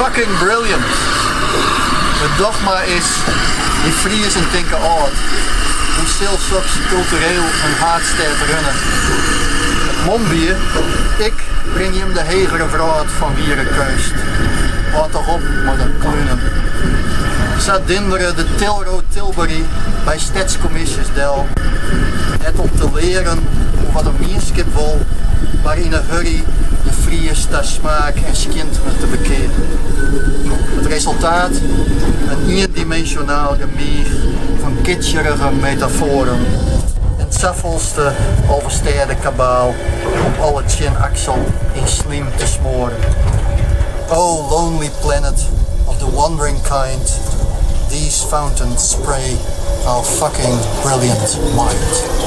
Fucking brilliant! It dogma is, dy Friezen tinke âld. Hoe sil soks kultureel in haadstêd runne? It mom wie, ik bring jim de hegere wrâld fan wiere keunst. Hâld toch op mei dat klunen. Sa dindere de Tilro Tilbury by stedskommisjes del. Net om te learen oer wat in mienskip wol, mar yn 'e hurry de Fries ta smaak en skjintme te bekearen. It resultaat, in iendiminsjonaal gemiich fan kitsjerige metafoaren en it safolste alvestêdekabaal om alle tsjinaksel yn slym te smoaren. O lonely planet of the wandering kind, these fountains spray our fucking brilliant mind.